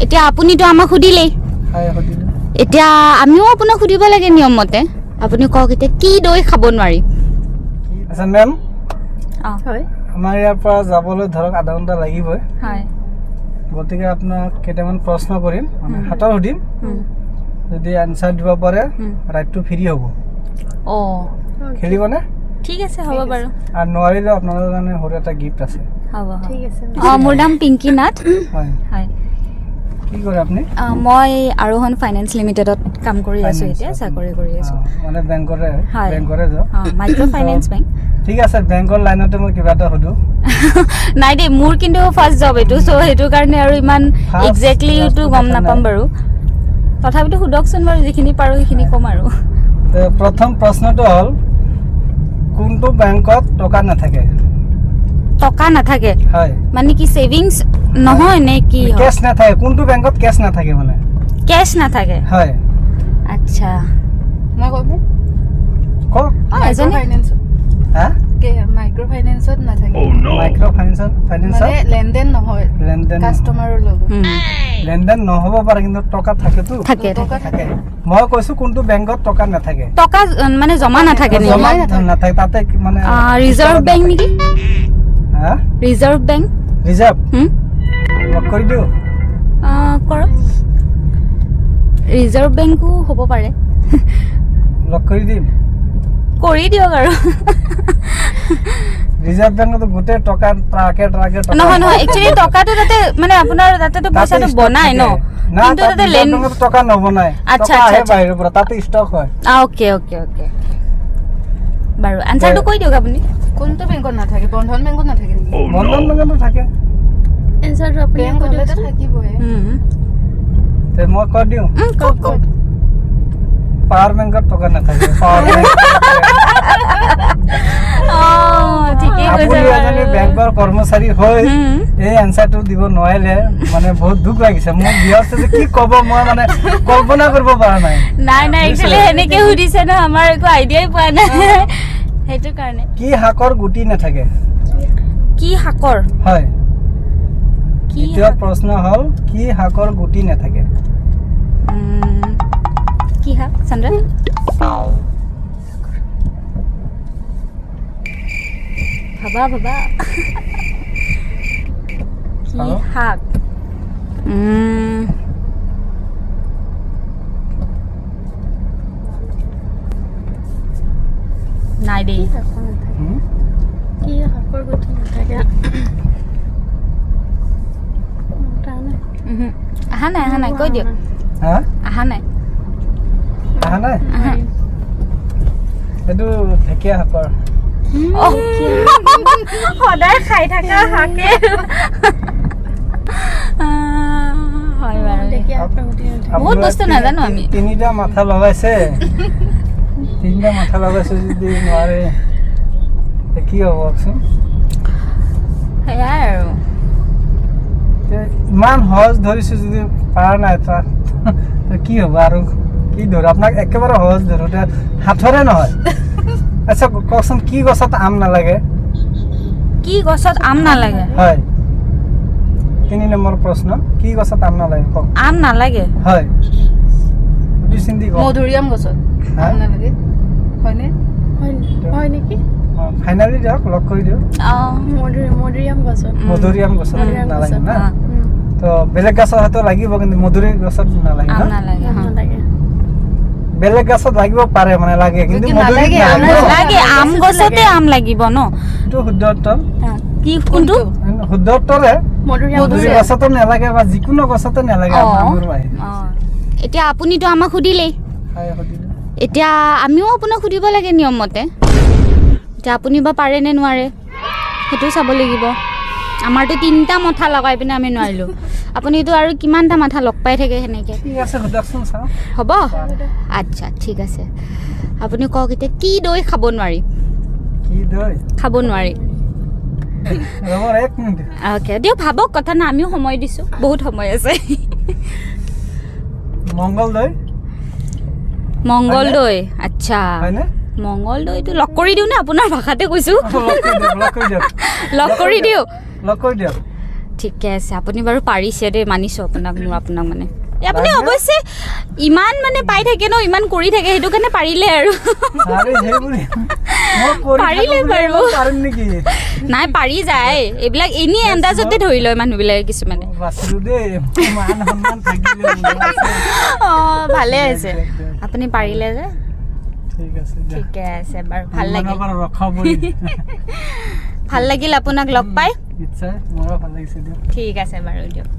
এতিয়া আপুনিতো আমাক সুধিলেই। হয়, সুধিলোঁ। এতিয়া আমিও আপোনাক সুধিব লাগে নিয়মমতে। আপুনি কওক, এতিয়া কি দৈ খাব নোৱাৰি? আচ্ছা মেম। অঁ। হয়। আমাৰ ইয়াৰ পৰা যাবলৈ ধৰক আধা ঘণ্টা লাগিবই। হয়। গতিকে আপোনাক কেইটামান প্ৰশ্ন কৰিম, মানে হাতৰ সুধিম। যদি এনচাৰ দিব পাৰে, ৰাইডটো ফ্ৰী হ'ব। অঁ। খেলিবনে? ঠিক আছে, হ'ব বাৰু। আৰু নোৱাৰিলেও আপোনালোকৰ কাৰণে সৰু এটা গিফ্ট আছে। হ'ব। ঠিক আছে। অঁ, মোৰ নাম পিংকী নাথ। হয়। হয়। কি কৰে আপুনি? মই আৰোহণ ফাইনেন্স লিমিটেডত কাম কৰি আছোঁ এতিয়া। Finance, চাকৰি কৰি আছোঁ। মানে বেংকৰে? হয়। বেংকৰে যাওঁ। অঁ, মাইক্ৰ' ফাইনেন্স বেংক। ঠিক আছে, বেংকৰ লাইনতে মই কিবা এটা সুধো। নাই দেই, মোৰ কিন্তু ফাৰ্ষ্ট জব এইটো, চ' সেইটো কাৰণে আৰু ইমান একজেক্টলিটো first গম কথা নাপাম নাই। বাৰু। তথাপিতো সোধকচোন বাৰু, যিখিনি পাৰোঁ সেইখিনি ক'ম আৰু। তে প্ৰথম প্ৰশ্নটো হ'ল, কোনটো বেংকত টকা নাথাকে? টকা নাথাকে? হয়। মানে কি, ছেভিংছ নহয় নে কি? কেছ নাথাকে। কোনটো বেংকত কেছ নাথাকে মানে? কেছ নাথাকে? হয়। আচ্ছা। মই কম? কওক। অঁ, এজনী। ফাইনেন্সত। হা? মাইক্ৰ' ফাইনেন্সত নাথাকে। মাইক্ৰ' ফাইনেন্সত? ফাইনেন্সত? মানে লেনদেন নহয়। লেনদেন। কাষ্টমাৰৰ লগত। লেনদেন নহ'ব পাৰে, কিন্তু টকা থাকেতো। থাকে। টকা। থাকে। মই কৈছো কোনটো বেংকত টকা নাথাকে। টকা মানে জমা নাথাকে নেকি? জমা জমাই নাথাকে। নাথাকে তাতে মানে। ৰিজাৰ্ভ বেংক নেকি? হা? Reserve bank. Reserve? লক কৰি দিওঁ? কৰক। ৰিজাৰ্ভ বেংকো হ'ব পাৰে। লক কৰি দিম? কৰি দিয়ক আৰু। ৰিজাৰ্ভ বেংকত গোটেই টকা, ট্ৰাকে ট্ৰাকে টকা। নহয় নহয়, একচুৱেলি টকাটো তাতে মানে আপোনাৰ তাতেতো তাতে পইচাটো stock বনাই ন। থাকে। না, কিন্তু তাত তাতে ৰিজাৰ্ভ লেন বেংকত টকা নবনায়। টকা আচ্ছা, আহে আচ্ছা। বাহিৰৰ পৰা, তাতে ষ্টক হয়। অ'কে অ'কে অ'কে বাৰু আনচাৰটো কৈ দিয়ক আপুনি। কোনটো বেংকত নাথাকে? বন্ধন বেংকত নাথাকে নেকি? বন্ধন বেংকতো থাকে। এনচাৰটো আপুনি বেংক কৈ হ'লেতো দিয়কচোন। থাকিবই। তে মই কৈ দিওঁ। কওক কওক। পাৱাৰ বেংকত টকা নাথাকে, পাৱাৰ বেংক। অঁ, ঠিকেই কৈছে। আপুনি এজনী বাৰু। বেংকৰ কৰ্মচাৰী হৈ এই এনচাৰটো দিব নোৱাৰিলে মানে বহুত দুখ লাগিছে মোক। ভিউৱাৰ্ছে যে কি ক'ব, মই মানে কল্পনা কৰিব পৰা নাই। নাই নাই, বুজিছে? একচুৱেলি সেনেকে সুধিছে ন, আমাৰ একো আইডিয়াই পোৱা নাই সেইটো কাৰণে। কি শাকৰ গুটি নাথাকে? কি শাকৰ? হয়। কি দ্বিতীয় শাক? প্ৰশ্ন হ'ল, কি শাকৰ গুটি নাথাকে? কি শাক, চন্দ্ৰা? ভাবা ভাবা, কি ভাবা। শাক? নাই দেই। শাকৰ নাথাকে? কি শাকৰ গুটি নাথাকে? তাৰ নাই। অহা নাই, অহা নাই, কৈ দিয়ক। হা? অহা নাই। অহা নাই? আহা। এইটো ঢেকীয়া শাকৰ। অহ, সদায় খাই থকা শাকে। হয় বাৰু দেই। ঢেকীয়া শাকৰ গুটি নাথাকে। বহুত বস্তু আপোনাৰ নাজানো আমি। তিনিটা মাথা লগাইছে, তিনিটা মাথা লগাইছে, যদি নোৱাৰে তে কি হ'ব কওকচোন? সেয়াই আৰু। তে ইমান সহজ ধৰিছো, যদি পাৰা নাই তাত তে কি হ'ব? আৰু কি ধৰো আপোনাক? একেবাৰে সহজ ধৰো তে, সাঁথৰে নহয়। আচ্ছা কওকচোন, কি গছত আম নালাগে? কি গছত আম নালাগে? হয়, 3 নম্বৰ প্ৰশ্ন, কি গছত আম নালাগে কওক। আম নালাগে? হয়, সুধি চিন্তি কওক। মধুৰিআম গছত। হা? আম নালাগে, হয়নে? হয় হয় নেকি? ফাইনেলি দিয়ক, লক কৰি দিয়ক। অঁ। মধুৰিআম গছত। মধুৰিআম গছত মধুৰিআম নালাগে। গছত। না। উম। তো বেলেগ গছত হয়তো লাগিব, কিন্তু মধুৰি গছত নালাগে। আম ন? নালাগে। আম নালাগে। বেলেগ গছত লাগিব পাৰে, মানে লাগে, কিন্তু যদি মধুৰিত নালাগে, নালাগে। আম ন? লাগে, আম গছতে আম লাগিব ন। এইটো শুদ্ধ উত্তৰ। কি, কোনটো? শুদ্ধ উত্তৰে। মধুৰিআম। মধুৰি গছতো নালাগে বা যিকোনো গছতে নালাগে আমৰ বাহিৰে। অঁ, এতিয়া আপুনিতো আমাক সুধিলেই। হয়, সুধিলোঁ। এতিয়া আমিও আপোনাক সুধিব লাগে নিয়মমতে। এতিয়া আপুনি বা পাৰে নে নোৱাৰে সেইটো চাব লাগিব। আমাৰতো তিনিটা মাথা লগাই পিনে আমি নোৱাৰিলোঁ, আপুনিতো আৰু কিমানটা মাথা লগ পাই থাকে সেনেকে। ঠিক আছে, সোধকচোন, চাওঁ। হ'ব, আচ্ছা ঠিক আছে। আপুনি কওক এতিয়া, কি দৈ খাব নোৱাৰি? কি দৈ? খাব নোৱাৰি। ৰ'ব এক মিনিট। অ'কে, দিয়ক, ভাবক, কথা নাই, আমিও সময় দিছোঁ, বহুত সময় আছে। মংগল দৈ। মংগল দৈ, আচ্ছা। হয়নে? মংগল দৈটো লক কৰি দিওঁ নে? আপোনাৰ ভাষাতে কৈছোঁ। লক কৰি দিয়ক, লক কৰি দিয়ক। লক কৰি দিওঁ। লক কৰি দিয়ক। ঠিকে আছে, আপুনি বাৰু পাৰিছে দেই, মানিছোঁ আপোনাক। মোৰ আপোনাক মানে এই আপুনি লাগে? অৱশ্যে ইমান মানে পাই থাকে ন, ইমান কৰি থাকে, সেইটো কাৰণে পাৰিলে আৰু। আৰে সেইবুলি মই কৰি থাকোঁ পাৰিলে বুলিয়ে বাৰু। মই পাৰিম নেকি? নাই, পাৰি যায় এইবিলাক, এনেই আন্দাজতে ধৰি লয় মানুহবিলাকে কিছুমানে। বাচিলো দেই, মান সন্মান থাকিলে বোলো। অঁ, ভালে আছে। দিয়ক, দিয়ক। আপুনি পাৰিলে যে। ঠিক আছে দিয়ক। ঠিকে আছে বাৰু, ভাল লাগিল। সন্মানৰ পৰা ৰক্ষা পৰিল। ভাল লাগিল আপোনাক লগ পাই। নিশ্চয়, মোৰো ভাল লাগিছে দিয়ক। ঠিক আছে বাৰু, দিয়ক।